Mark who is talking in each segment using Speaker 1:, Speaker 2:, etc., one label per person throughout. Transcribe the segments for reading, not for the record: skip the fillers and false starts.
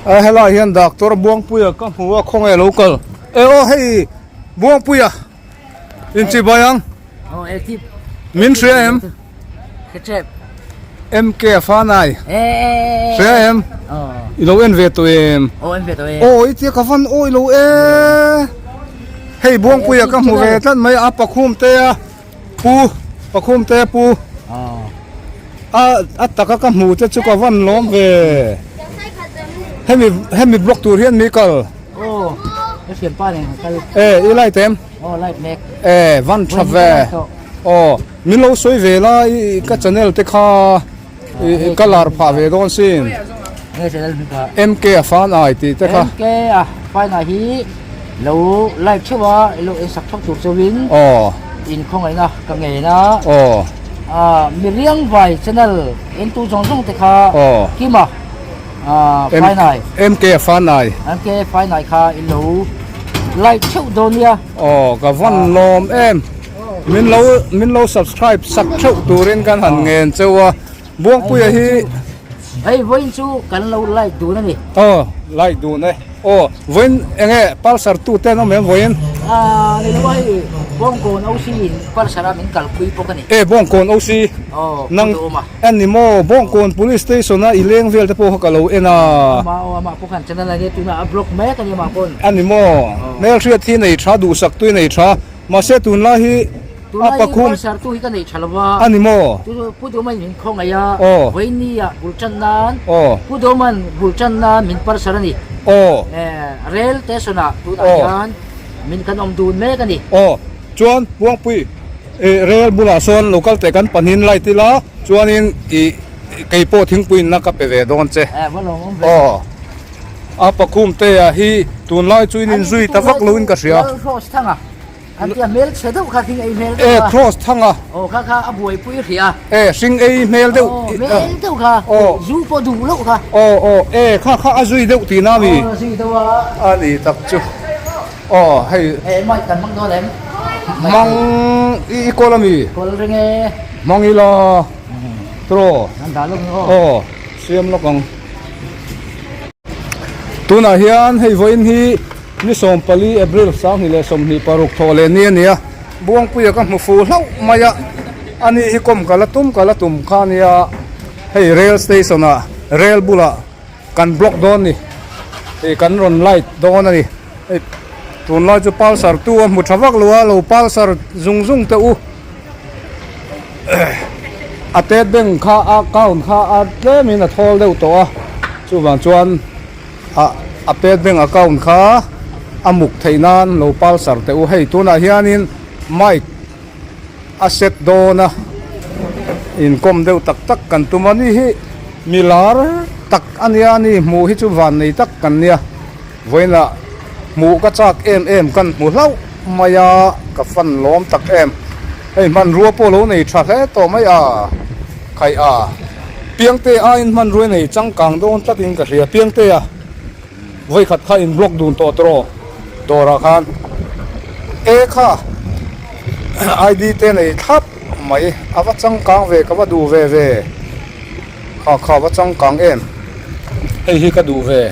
Speaker 1: A helai hian doctor Buangpuia ka hmu a khawnge lo kal e aw hei Buangpuia inchibai ang min hria em MK Fanai hria em i lo en ve tawh em aw i tia ka van awi lo e hei Buangpuia ka hmu ve tlat mai a pakhum te a Pu pakhum te pu a a taka ka hmu te chu ka van lawm ve hemi hemi block tur hian mi kal e i light em e van tha ve aw min lo sawi ve la i ka channel te kha i ka lar phah ve dawn sin MK a fan ai tih te kha
Speaker 2: MK a fan ai hi lo like theuh a ilo en sak theuh tur chauhin
Speaker 1: aw
Speaker 2: in khawngaihna ka ngen a
Speaker 1: aw
Speaker 2: a miriang vai channel en tu zawng zawng te kha
Speaker 1: aw
Speaker 2: kima a fan ai
Speaker 1: MK a fan ai
Speaker 2: MK fan ai kha ilo like theuh dawn nia
Speaker 1: aw ka van lawm em Min lo min lo subscribe sak theuh turin kan han ngen cheu a, Buangpuia hi.
Speaker 2: Hei vawiin chu kan lo like dun a ni.
Speaker 1: Aw like dun e. Aw vawiin eng nge Pulsar tu te an awm em vawiin?
Speaker 2: Aaa ni lo a hei Bawngkawn OC in Pulsar a min kalpui bawk a ni.
Speaker 1: E Bawngkawn OC
Speaker 2: Aw
Speaker 1: nang
Speaker 2: Pu Duhawma.
Speaker 1: A ni maw Bawngkawn Police Station a i leng vel te pawh kha ka lo en a.
Speaker 2: Amah aw amah pawh khan channel a nia tunah a block mek a ni amah pawn.
Speaker 1: A ni maw hmelhriat hi nei tha duhsak tui nei tha. Mahse tunlai hi a pakhum.
Speaker 2: Tunlai hi Pulsar tu hi ka nei tha lo va.
Speaker 1: A ni maw?
Speaker 2: Pu Duhman min khaw ngaih a.
Speaker 1: Aw.
Speaker 2: Vawiini ah bul tan nan.
Speaker 1: Aw.
Speaker 2: Pu Duhman bul tan nan min Pulsar a ni.
Speaker 1: Aw.
Speaker 2: Rail station ah tunah hian min kan awm dun mek a ni.
Speaker 1: Aw. Chuan Buangpui rail bulah sawn local te kan panin light ila chuanin ih keipawh thingpui inna ka pe ve dawn che.
Speaker 2: Eh va lawm awm ve.
Speaker 1: Aw. A pakhum te ah hi tunlai chu in inzui ta vak lo in ka hria.
Speaker 2: Lal Cross thanga an tia hmel chhe deuh kha hring ei hmel deuh
Speaker 1: E Cross thanga.
Speaker 2: Aw kha kha a buaipui hrih a.
Speaker 1: E hring ei hmel deuh.
Speaker 2: Aw hmel deuh kha.
Speaker 1: Aw.
Speaker 2: Zu pawh duh loh kha.
Speaker 1: Aw aw e kha kha a zui deuh tihna mi.
Speaker 2: Aw a zui deuh a.
Speaker 1: A ni tak chu. Aw hei.
Speaker 2: E mic kan hmang dawn em?
Speaker 1: Hmang i i kawl ami?
Speaker 2: Kawl reng e.
Speaker 1: Hmang ila. Tiraw.
Speaker 2: An dah lawk ang aw.
Speaker 1: Aw siam lawk ang. Tunah hian hei vawiin hi ni 14 April 2026 thawh leh ni a ni a, Buangpuia ka hmu fu hlauh mai a, ani hi kawm ka la tum ka la tum kha a nia, hei rail station ah rail bulah kan block dawn ni, hei kan rawn light dawn a ni, hei tunlai chu pulsar tu a hmu tha vak lo a, lo pulsar zung zung teh u. A tet bank kha a account kha a tlemin a thawl deuh tawh a chuvang chuan a a pet bank account kha a muk theih nan lo pulsar teh u hei tunah hianin mic a set dawn a inkawm deuh tak tak kan tum a ni hi mi lar tak a nia a ni hmuh hi chu van nei tak kan nia vawiinah hmuh ka chak em em kan hmu hlauh mai a ka fan lawm tak em. Hei hmanrua pawh lo nei tha hle tawh mai a, khaih a, Piangte aiin hmanrua nei changkang dawn tlatin ka hria, Piangte a vawikhat kha in block dun tawh tawh dawrah khan e kha ID te nei thlap mai a va changkang ve ka va duh ve ve kha kha va changkang em hei hi ka duh ve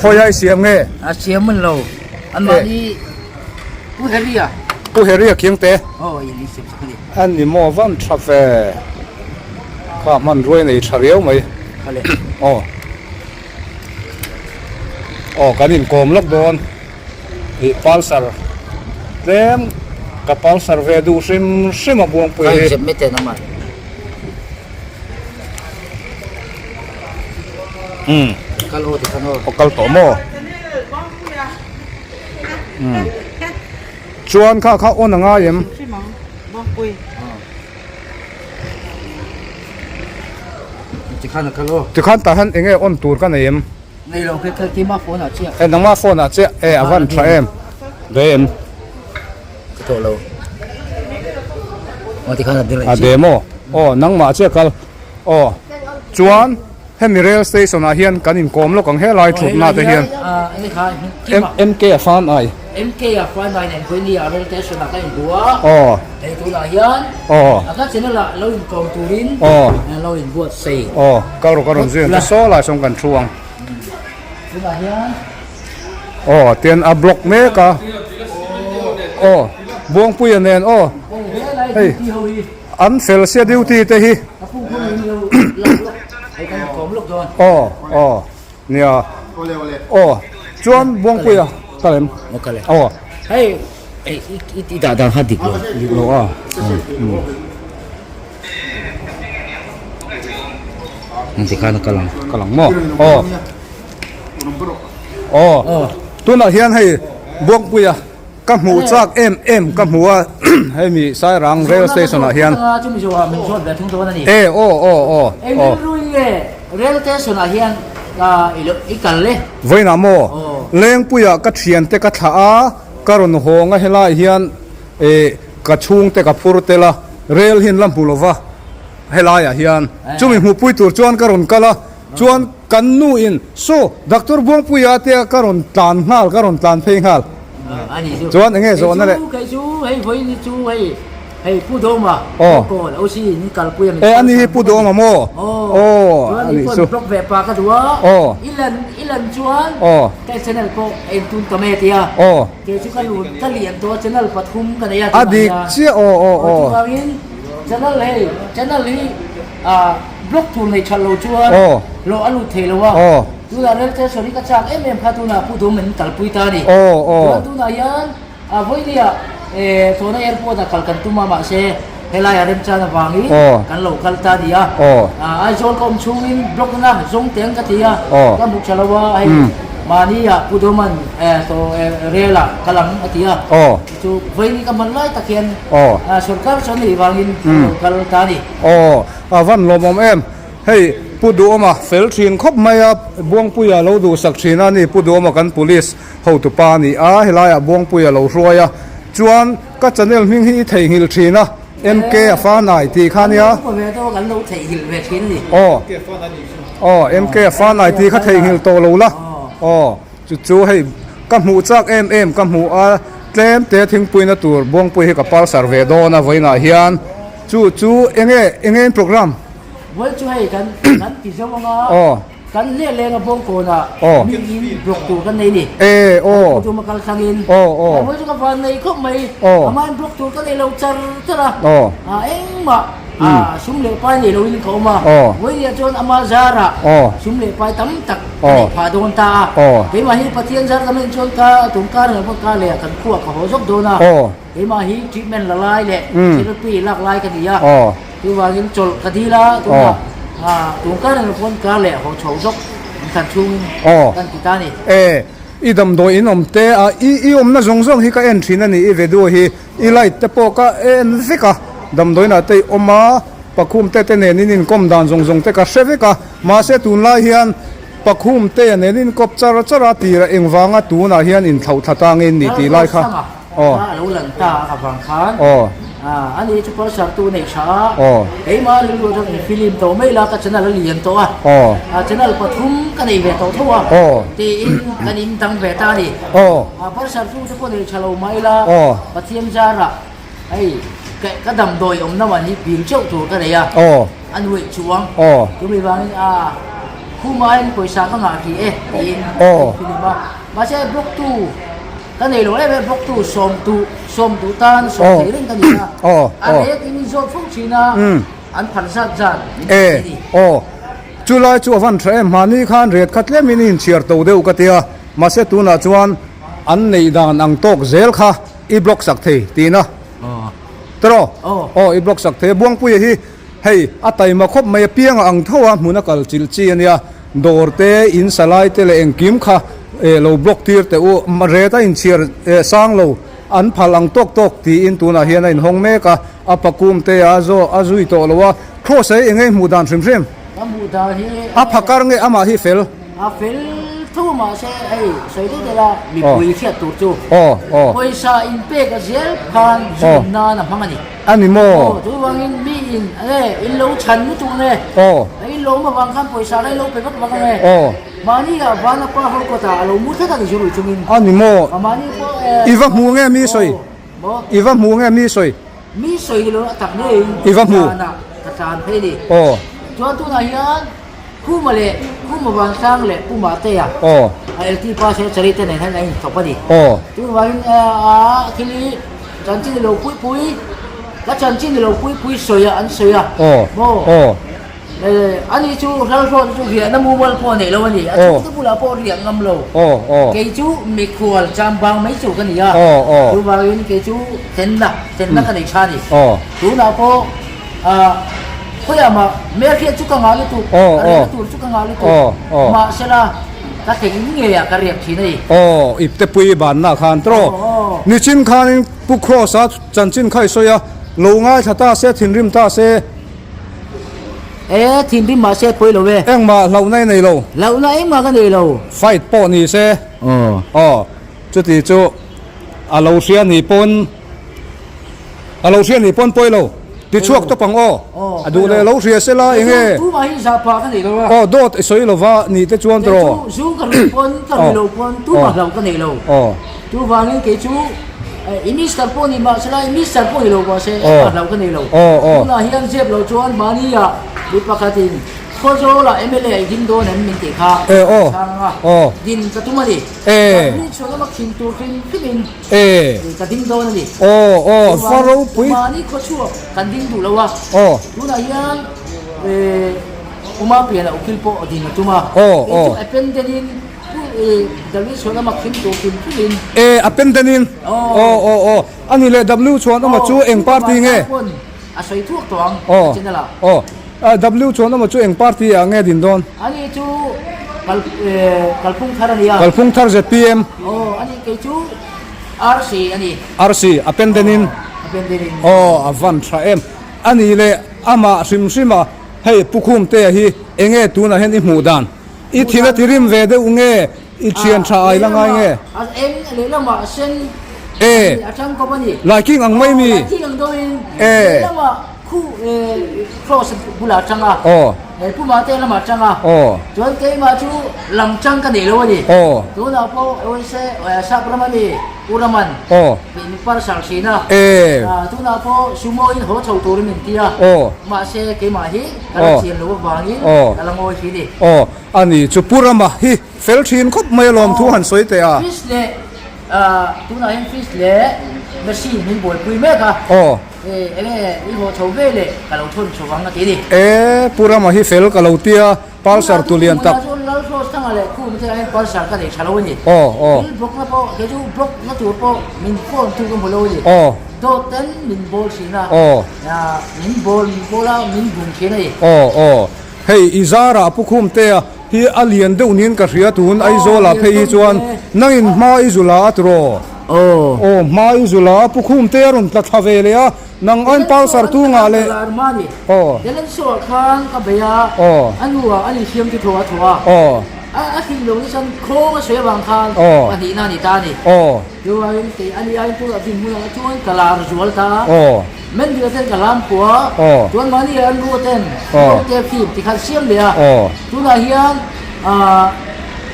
Speaker 1: khawi ai siam nge?
Speaker 2: A siam man lo anmahni. Pu Harry-a.
Speaker 1: Pu Harry-a khiang te.
Speaker 2: Aw i lei siam sak a ni.
Speaker 1: A ni maw van tha ve. Kha hmanruai nei tha riau mai.
Speaker 2: Kha le.
Speaker 1: Aw. Aw kan inkawm lawk dawn. Ih Pulsar tlem ka Pulsar ve duh hrim hrim a Buangpui hi.
Speaker 2: Ka inzep mai teh nangmah.
Speaker 1: Umm.
Speaker 2: Kal aw tikhan aw.
Speaker 1: Aw kal tawh maw. Chuan kha kha on a ngai em? Tikhan tah hian enge on tur ka nei em? E nangma phone ah chiah e a van tha em? Ve em? A de maw? Aw nangmah chiah kal aw chuan. Hemi rail station ah hian kan inkawm lawk ang helai thutna te hian MK a fan ai.
Speaker 2: MK a Fanai nen Vawiini ah Rail Station ah ka inhmu a, hei tunah hian a ka channel ah lo inkawm turin lo inbuatsaih.
Speaker 1: Aw, kal rawh ka rawn zui ang chu saw lai sawn kan thu ang.
Speaker 2: Tunah hian.
Speaker 1: Aw, tian a block mek a. Aw, Buangpuia nen aw. Hei, an fel sia duty te hi. Aw, aw. Nia. Aw. Chuan Buangpuia ka lem. Aw.
Speaker 2: Hei i i dah dan kha dik lo.
Speaker 1: Dik lo a.
Speaker 2: Tikhan a kal ang.
Speaker 1: Kal ang maw? Aw. Aw. Tunah hian hei Buangpuia Ka hmuh chak em em ka hmu a hemi Sairang rail station ah hian. E aw aw aw aw. Vawiinah maw Lengpuiah ka thiante ka thlah a ka rawn hawng a helaiah hian eh ka chhungte ka phur tel a rail hi an la hmu lova helaiah hian chumi hmuhpui tur chuan ka rawn kal a chuan Kan nu in, Saw, Doctor Buangpuia te ka rawn tlan nghal, ka rawn tlan phei nghal. Chuan enge zawhna leh?
Speaker 2: Kei chu, hei vawiin hi chu hei, hei Pu Dawma, Kawl, OC in kalpui a min
Speaker 1: E, ani hi Pu Dawma maw? Aw,
Speaker 2: Chuan i phone block ve pa ka duh a, i lan, i lan chuan ka channel pawh a intun ta mai a ti a. Kei chu ka lun, ka lian tawh a, channel pathum ka nei a
Speaker 1: A dik chiah, aw, aw, aw.
Speaker 2: Chuvangin channel hei, channel hi Ah block tur nei that lo chuan hlawh a lut thei lo a, tunah rel station hi ka chak em em kha tunah Pu Dum in kalpui ta a ni. Chuan tunah hian ah vawinia eh tawna airport ah kal kan tum a mahse helaiah remchan avangin kan lo kal ta a ni a. Ah Aizawl ka awm chhungin block na zawng teng ka ti a, ka hmu tha lo a hei mahni ah Pu Duman eh tawh eh rel ah kal ang a ti a. Chu vawiin ka hman lai tak hian sorkar chuan nei vangin ka lo kal ta a ni.
Speaker 1: Aw, a van lawmawm em. Hei Pu Duhawma fel thin khawp mai a, Buangpuia lo duhsak thin a ni. Pu Duhawma kan police hotupa a ni a, helaiah Buangpuia lo hruai a. Chuan ka channel hming hi i theihnghilh thin a, MK a fanai tih kha nia.
Speaker 2: Kan lo theihnghilh ve thin a ni.
Speaker 1: Aw, aw MK a fanai tih kha theihnghilh tawh lo la. Aw. Chu chu hei ka hmuh chak em em ka hmuh a, tlem te thingpuina tur Buangpui hi ka palsar ve dawn a vawiinah hian chu chu enge enge in program?
Speaker 2: Vawi chu hei kan kan ti zo anga kan hleh leng a Bawngkawnah mi in block tur kan nei ni.
Speaker 1: E aw.
Speaker 2: Kan tum a kal thlangin.
Speaker 1: Aw aw.
Speaker 2: Vawi chu ka van nei khawp mai. Ama in block tur ka nei lo char char a.
Speaker 1: Aw.
Speaker 2: Engmah A sum leh pai nei loin ka awm a, vawinia chuan ama zarah sum leh pai tam tak ka neih phah dawn ta a. Keimah hi Pathian zar ka men chuan ka tungkar leh kar leh kan khuah ka haw zawk dawn a. Keimah hi treatment la lai leh therapy lak lai ka ni a, chuvangin chawlh ka dil a, tunah tungkar leh pawn kar leh haw chho zawk inthlan chhungin kan ti ta a ni.
Speaker 1: E, i damdawi in awm te a, i awmna zawng zawng hi ka en thin a ni, i video hi. I light te pawh ka en vek a, damdawiinah te i awm a, pakhum te te nen in inkawm dan zawng zawng te ka hre vek a, mahse tunlai hian pakhum te nen in inkawp char char a tirah engvanga tunah hian inthlauh thla ta nge ni tih lai kha
Speaker 2: aw a lo lan ta avang khan
Speaker 1: aw
Speaker 2: ani chu pulsar tu neih tha a
Speaker 1: aw
Speaker 2: keimah rilru atang in film tawh mai la ka channel a lian tawh a
Speaker 1: aw
Speaker 2: a channel pathum ka nei ve tawh tho a
Speaker 1: aw
Speaker 2: tiin kan in dang ve ta a ni
Speaker 1: aw.
Speaker 2: A pulsar tu te pawh nei tha lo mah ila Pathian zarah hei ka damdawi awmna man hi bil teuh tur ka nei a, a nuaih chuang tumi vangin a khumah hian pawisa ka ngah hrih e tiin ka infilim a, mahse block tu ka nei lo em em block tu sawmtu sawmtu tan sawm thei reng ka ni a, a rek in min zawt fo thin a, an phar zat zat min ti a ni.
Speaker 1: Chulai chu a van tha em, mahni khan ret kha tlemin i inchhiar to deuh ka tia. Mahse tunah chuan an neih dan ang tawk zel kha i block sak thei tihna tawh aw i block sak thei a Buangpuia hi hei a taima khawp mai a pianga ang tho a hmun a kal chilh chi ania dawr te in salai te leh engkim kha eh lo block tir teh u ret a inchhiar eh sang lo an phal ang tawk tawk tiin tunah hian a inhawng mek a a pakum te a zaw a zui tawh lo a cross ei enge hmuh dan hrim hrim a phakar nge amah hi fel.
Speaker 2: A fel tho mahse hei sawi deuh deuh a mipui hriat tur chu pawisa in pek a zel khan zun nan a hmang a ni.
Speaker 1: A ni maw?
Speaker 2: Aw chuvangin mi in nge in lo chhan lutuk nge in lo awm avang khan pawisa kha in lo pe vak vak ange. Mahni ah Vanapa ho kawtah a lo mu tlat a ni zu rui chungin.
Speaker 1: A ni maw?
Speaker 2: A mahni pawh e.
Speaker 1: I va hmu nge mi sawi?
Speaker 2: Maw?
Speaker 1: I va hmu nge mi sawi?
Speaker 2: Mi sawi ni lo a tak ngeiin
Speaker 1: I va hmu?
Speaker 2: Zanah ka tlan phei ni.
Speaker 1: Aw.
Speaker 2: Chuan tunah hian Khuma leh Khuma Vansang leh Pu Mahtea
Speaker 1: Aw.
Speaker 2: a LT pa Secretary te nen hian a inthawp a ni.
Speaker 1: Aw.
Speaker 2: Chuvangin a thil hi chanchin ni lo pui pui ka chanchin ni lo pui pui sawi a an sawi a.
Speaker 1: Aw.
Speaker 2: Maw?
Speaker 1: Aw.
Speaker 2: Ani chu Lalhrawta chu riahna mumal pawh a neih lo a ni. A chhungte bulah pawh riah ngam lo. Kei chu mikhual chambang mai chu ka ni a. Chuvangin kei chu thenna, thenna ka nei tha a ni. Tunah pawh khawiah mah hmelhriat chu ka ngah lutuk, a riahna tur chu ka ngah lutuk. Mahsela ka thleng ngeiah ka riak thin a ni.
Speaker 1: Aw, iptepui banna khan tawh. Nichin khanin Pu Kross-a chanchin kha i sawi a, lo ngaithla ta se, thinrim ta se.
Speaker 2: E, thinrim mah se pawi lo e.
Speaker 1: Engmah hlauhna i nei lo.
Speaker 2: Hlauhna engmah ka nei lo.
Speaker 1: Fight pawh ni se.
Speaker 2: Aw.
Speaker 1: Aw, chuti chu a lo hria ni pawn, a lo hria ni pawn pawi lo. Tichhuak tawp ang aw. A duh leh lo hria se la eng nge.
Speaker 2: Tumah hi zah pah ka nei lo a.
Speaker 1: Aw, dawt i sawi lo va ni te chuan tawh.
Speaker 2: Kei chu zu ka rui pawn, ka rui lo pawn tumah hlauh ka nei lo.
Speaker 1: Aw.
Speaker 2: Chuvangin kei chu i mister pawh ni mah sela i mister pawh ni lo mah se engmah hlauh ka nei lo. Tunah hian zep lo chuan mahnia mi pakhatin Khawzawlah mla i ding dawn em min tih kha ka chhang ang a, din ka tum a ni. Ka rin chhuah lama khin tur hrim hrimin ka ding dawn a ni. Chuvangin mahni khawchhuak kan ding duh lo a, tunah hian Uma pianah ukil pawh din a tum a, kei chu appendant-in Pu e, W Chhuanawma khim tur hrim hrimin.
Speaker 1: E, a pen denin. Aw. Aw, aw, aw. A ni leh W Chhuanawma chu eng party nge?
Speaker 2: Pawn a sawi thuak tawh ang a channel ah.
Speaker 1: Aw, aw. W Chhuanawma chu eng party ah nge din dawn?
Speaker 2: A ni chu kal, e, Kalphung Thar a ni a.
Speaker 1: Kalphung Thar zpm.
Speaker 2: Aw, a ni kei chu RC a ni.
Speaker 1: RC, a pen denin.
Speaker 2: Aw, a pen denin.
Speaker 1: Aw, a van tha em. A ni leh amah hrim hrim a, hei Pu Khumtea hi enge tunah hian i hmuh dan? I thil a ti rim ve deuh nge? I thian tha ai la ngai nge?
Speaker 2: A eng lehlamah a sen
Speaker 1: E.
Speaker 2: a tang kawp a ni.
Speaker 1: Laiking ang mai mi?
Speaker 2: Aw, laiking ang deuhin
Speaker 1: E.
Speaker 2: lehlamah khu cross bulah a tang a.
Speaker 1: Aw.
Speaker 2: Puma te lamah a tang a.
Speaker 1: Aw.
Speaker 2: Chuan keimah chu lam tang ka nei lo a ni.
Speaker 1: Aw.
Speaker 2: Tunah pawh Ewise Sap ram a ni. U Raman.
Speaker 1: Aw.
Speaker 2: Min parcel thin a.
Speaker 1: E.
Speaker 2: Tunah pawh sumo in haw chho turin min ti a.
Speaker 1: Aw.
Speaker 2: Mahse keimah hi ka la chian loh avangin ka la ngawi thin i.
Speaker 1: Aw. A ni chu Pu Rama hi fel thin khawp mai alawm thu han sawi teh a.
Speaker 2: Fish leh tunah hian fish leh machine min buaipui mek a.
Speaker 1: Aw.
Speaker 2: E enge i haw chho ve leh ka lo thawn chho vang a ti ni.
Speaker 1: E Pu Rama hi fel ka lo ti a. Pulsar tu lian tak.
Speaker 2: Tunah chuan Lalhrawsthanga leh Khum te ah hian Pulsar ka nei tha lo a ni.
Speaker 1: Aw, aw.
Speaker 2: Thil block na pawh, kei chu block na tur pawh min phone tu ka hmu lo a ni.
Speaker 1: Aw.
Speaker 2: Dawt ten min bawl thin a.
Speaker 1: Aw.
Speaker 2: Min bawl, min bawl a, min bum thin a ni.
Speaker 1: Aw, aw. Hei i zarah Pu Khumtea hi a lian deuh niin ka hria tun Aizawl ah phei hi chuan nangin hma i zula a tiraw?
Speaker 2: Aw.
Speaker 1: Aw, hma i zula a Pu Khumtea rawn tla thla ve leh a. Nang ain Pulsar tu ngah leh. Aw.
Speaker 2: Delenso ah khan ka bei a.
Speaker 1: Aw.
Speaker 2: A nu ah a ni hriam chu thaw a thaw a.
Speaker 1: Aw.
Speaker 2: A a hrilh lo ni chuan khawng a sawi avang khan.
Speaker 1: Aw.
Speaker 2: Pahnihna a ni ta a ni.
Speaker 1: Aw.
Speaker 2: Chuan kei a ni aiin chu a din hmunah chuan ka lar zual ta a.
Speaker 1: Aw.
Speaker 2: Mendila ten ka lam pua.
Speaker 1: Aw.
Speaker 2: Chuan mahni ah an ru ten.
Speaker 1: Aw.
Speaker 2: Te film ti khan siam leh a.
Speaker 1: Aw.
Speaker 2: Tunah hian ah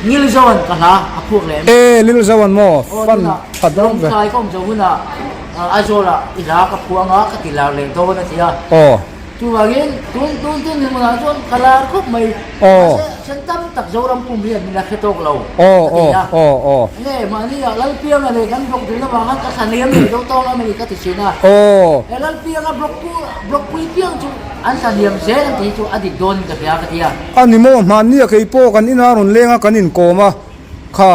Speaker 2: Lilzoan ka hla a phuak leh.
Speaker 1: E Lilzoan maw? Fan tha dawn ve.
Speaker 2: Lawngtlai ka awm zo hunah. Aizawlah i hla ka phuang a, ka ti lar leh dawn a ti a.
Speaker 1: Aw.
Speaker 2: Chuvangin tun tun tun ni hmunah chuan ka lar khawp mai.
Speaker 1: Aw.
Speaker 2: Mahse then tam tak Zoram pum hian min la hre tawk lo
Speaker 1: Aw
Speaker 2: ka ti
Speaker 1: aw
Speaker 2: a.
Speaker 1: aw aw.
Speaker 2: Nge mahni ah Lalpianga leh kan block dun avang khan ka thla hniam leh deuh tawng a mawni ka ti thin a.
Speaker 1: Aw.
Speaker 2: He Lalpianga block pu block pui piang chu an thla hniam zel an tih hi chu a dik dawn in ka hria ka ti a.
Speaker 1: A ni maw hmanni a kei pawh kan ina rawn leng a kan inkawm a. Kha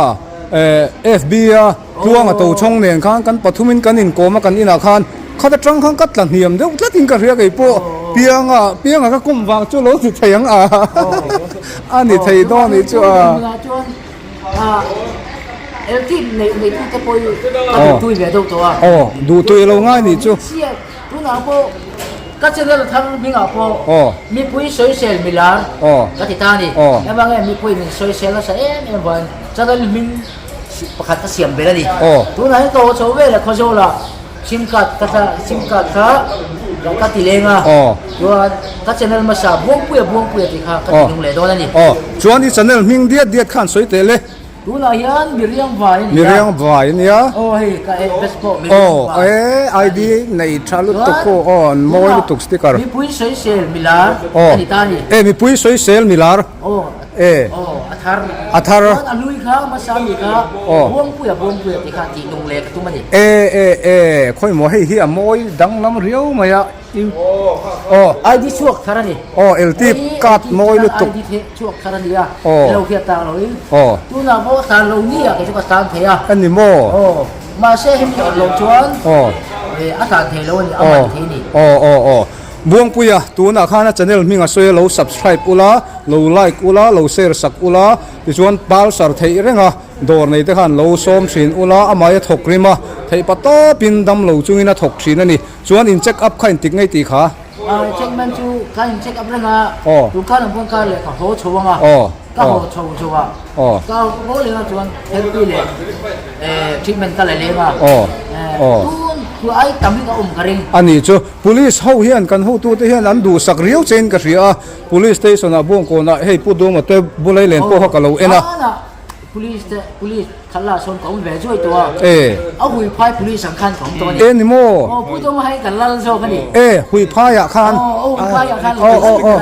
Speaker 1: FB a tluang a to chhawng nen khan kan pathumin kan inkawm a kan inah khan khat atang khan ka tla hniam deuh tlat in ka hria kei pawh pianga pianga ka kawm vang chu lo ti thei ang a a ni thei dawn nih chu a. Aw duhtui lo ngai nih chu.
Speaker 2: Tunah pawh ka channel thar hmingah pawh mipui sawisel milar ka ti ta a ni. Engvang nge mipui min sawisel nasa em em vangin channel hming pakhat ka siam ber a ni. Tunah hian ka haw chho vel a Khawzawlah sim card ka thla sim card kha. Ka ti leng a.
Speaker 1: Aw.
Speaker 2: Chuan ka channel hmasa Buangpuia Buangpuia tih kha ka ti nung leh dawn a ni.
Speaker 1: Aw. Chuan i channel hming diat diat khan sawi teh le.
Speaker 2: Tunah hian Miriam Vai a ni a.
Speaker 1: Miriam Vai a nia.
Speaker 2: Aw hei ka address pawh Miriam Vai.
Speaker 1: Aw e ID nei tha lutuk khu aw an mawi lutuk sticker.
Speaker 2: Mipui sawisel milar a ni ta a ni.
Speaker 1: E mipui sawisel milar.
Speaker 2: Aw.
Speaker 1: E.
Speaker 2: Aw a thar.
Speaker 1: A thar.
Speaker 2: Chuan a hlui kha hmasa mi kha Buangpuia Buangpuia tih kha tih nung leh ka tum a ni.
Speaker 1: E e e khawimaw hei hi a mawi danglam riau mai a. Aw.
Speaker 2: ID chhuak thar a ni.
Speaker 1: Aw LT card mawi lutuk.
Speaker 2: ID chhuak thar a ni a. Aw. Ilo hiat tak lo in.
Speaker 1: Aw.
Speaker 2: Tunah pawh tan lo ni a kei chu ka tan thei a.
Speaker 1: A ni maw?
Speaker 2: Aw. Mahse hemi awrh loh chuan.
Speaker 1: Aw.
Speaker 2: A tan thei lo a ni, a man thei a ni.
Speaker 1: Aw aw aw. Buangpuia tunah khan a channel hming a sawi a lo subscribe ula, lo like ula, lo share sak ula, tichuan palsar theih reng a dawr nei te khan lo sawm thin ula, amah hi a thawk rim a, theih pa tawpin dam lo chungin a thawk thin a ni. Chuan in check up kha in tik ngei tih kha?
Speaker 2: Aw check man chu ka in check up reng a, tun khan ang pawn kar leh ka haw chho ang a, ka haw chho chho a, ka haw leng a chuan therapy leh treatment ka la leng a, tun thu ai tam hi ka awm ka ring.
Speaker 1: A nih chu, police ho hian kan hotute hian an duhsak riau chein ka hria a, police station ah Bawngkawnah hei Pu Duma te bulai len pawh kha ka lo en a.
Speaker 2: Police te police khat lah sawn ka awm ve zuai tawh a.
Speaker 1: E.
Speaker 2: A hui phai police ang khan ka awm tawh a ni.
Speaker 1: E ni maw?
Speaker 2: Aw Pu Dawma hei kan lal zawk a ni.
Speaker 1: E hui phai ah khan.
Speaker 2: Aw aw hui phai ah khan.
Speaker 1: Aw aw aw.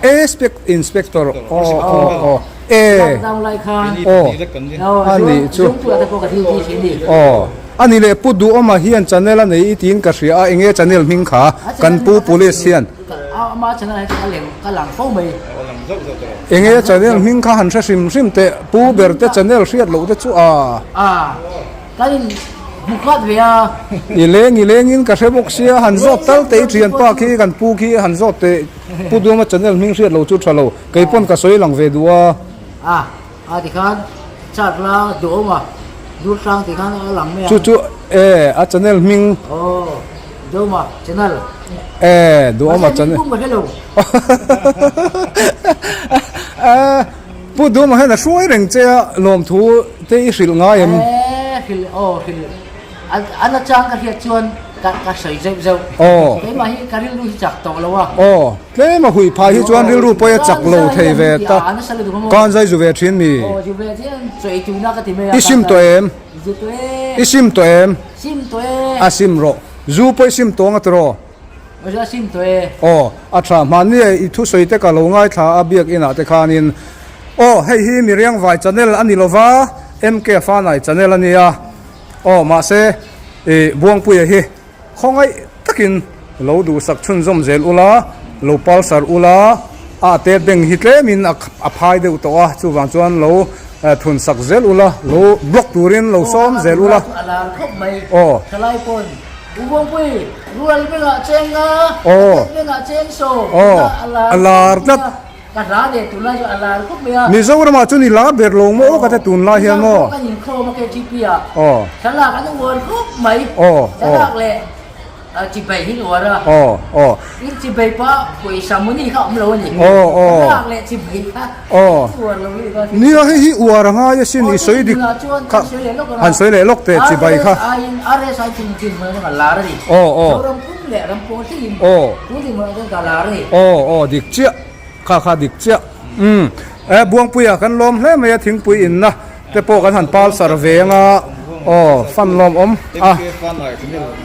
Speaker 1: E spec inspector aw aw aw. E.
Speaker 2: Lockdown lai khan.
Speaker 1: Aw. A nih chu.
Speaker 2: Zungpuia te pawh ka duty thin ni.
Speaker 1: Aw. A ni leh Pu Duhawma hian channel a nei i tiin ka hria a enge channel hming kha kan pu police hian.
Speaker 2: Ama channel hi chu ka leng ka lang fo mai.
Speaker 1: Enge channel hming kha han hre hrim hrim teh pu ber te channel hriat loh te chu a.
Speaker 2: A kan in hmu khat ve a.
Speaker 1: I leng i leng in ka hre bawk sia han zawt tal teh i thianpa khi kan pu khi han zawt teh pu Duhawma channel hming hriat loh chu tha lo kei pawn ka sawi lang ve duh a.
Speaker 2: A a tikhan chart la Duhawma Durtlang tikhan a lang mai a.
Speaker 1: Chu chu e a channel hming.
Speaker 2: Aw. Duhawma channel.
Speaker 1: E Duhawma channel.
Speaker 2: Mahse hming pum ka hre lo.
Speaker 1: E Pu Duhawma hian a hruai reng che a lawmthu te i hrilh ngai em?
Speaker 2: E hrilh aw hrilh a na chang ka hriat chuan ka ka sawi zeuh zeuh.
Speaker 1: Aw.
Speaker 2: Keimah hi ka rilru hi chak tawh lo a.
Speaker 1: Aw tlem a hui phah hi chuan rilru pawh a chak lo thei ve ta. Kan zai zu ve thin mi?
Speaker 2: Aw zu ve thin chaw ei tuna ka ti mai a.
Speaker 1: I sim tawh em?
Speaker 2: Zu tawh e.
Speaker 1: I sim tawh em?
Speaker 2: Sim tawh e.
Speaker 1: A sim rawh. Zu pawh i sim tawng a tiraw?
Speaker 2: Zu a sim tawh e.
Speaker 1: Aw, a tha. Hmanni e, i thusawi te ka lo ngaithla a biakinah te khanin. Aw, hei hi Miriangvai channel a ni lova, MK Fanai channel a nia. Aw, mahse, i Buangpuia hi khawngaih takin lo duhsak chhunzawm zel ula, lo palsar ula, a ate beng hi tlemin a phai deuh tawh a, chuvang chuan lo thunsak zel ula, lo block turin lo sawm zel ula.
Speaker 2: A lar khawp mai.
Speaker 1: Aw.
Speaker 2: Thalai pawn U Buangpui rual bengah cheng a,
Speaker 1: Aw.
Speaker 2: a bengah cheng saw
Speaker 1: Aw.
Speaker 2: tuna
Speaker 1: A lar tlat.
Speaker 2: Ka hla leh tunlai chu a lar khawp mai a.
Speaker 1: Mizoramah chuan i lar ber lo maw ka te tunlai hian maw?
Speaker 2: Mizoram kan inkhawm a KTP ah.
Speaker 1: Aw.
Speaker 2: Thlalak an uar khawp mai.
Speaker 1: Aw.
Speaker 2: Thlalak leh Chibai hi uar a.
Speaker 1: Aw aw.
Speaker 2: In chibai pawh pawisa mawni kha awm lo a ni.
Speaker 1: Aw aw.
Speaker 2: Thlalak leh chibai kha
Speaker 1: Aw.
Speaker 2: uar lo hi ka.
Speaker 1: Nia hei hi uar a ngai asin i sawi dik
Speaker 2: kha.
Speaker 1: Han sawi leh lawk teh chibai kha.
Speaker 2: RS aiin RS ai thing thing hmel ka lar a ni.
Speaker 1: Aw aw.
Speaker 2: Zoram pum leh ram pawl thlengin
Speaker 1: Aw.
Speaker 2: tun ding hmel ka lar a ni.
Speaker 1: Aw aw dik chiah kha kha dik chiah. Umm e Buangpuia kan lawm hle mai a thingpui inna te pawh kan han pal sar ve anga aw fan lawm awm a.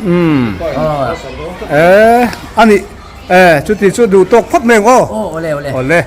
Speaker 1: Umm e ani e chuti chu duh tawk phawt mai ang aw.
Speaker 2: Aw awle awle.
Speaker 1: Awle.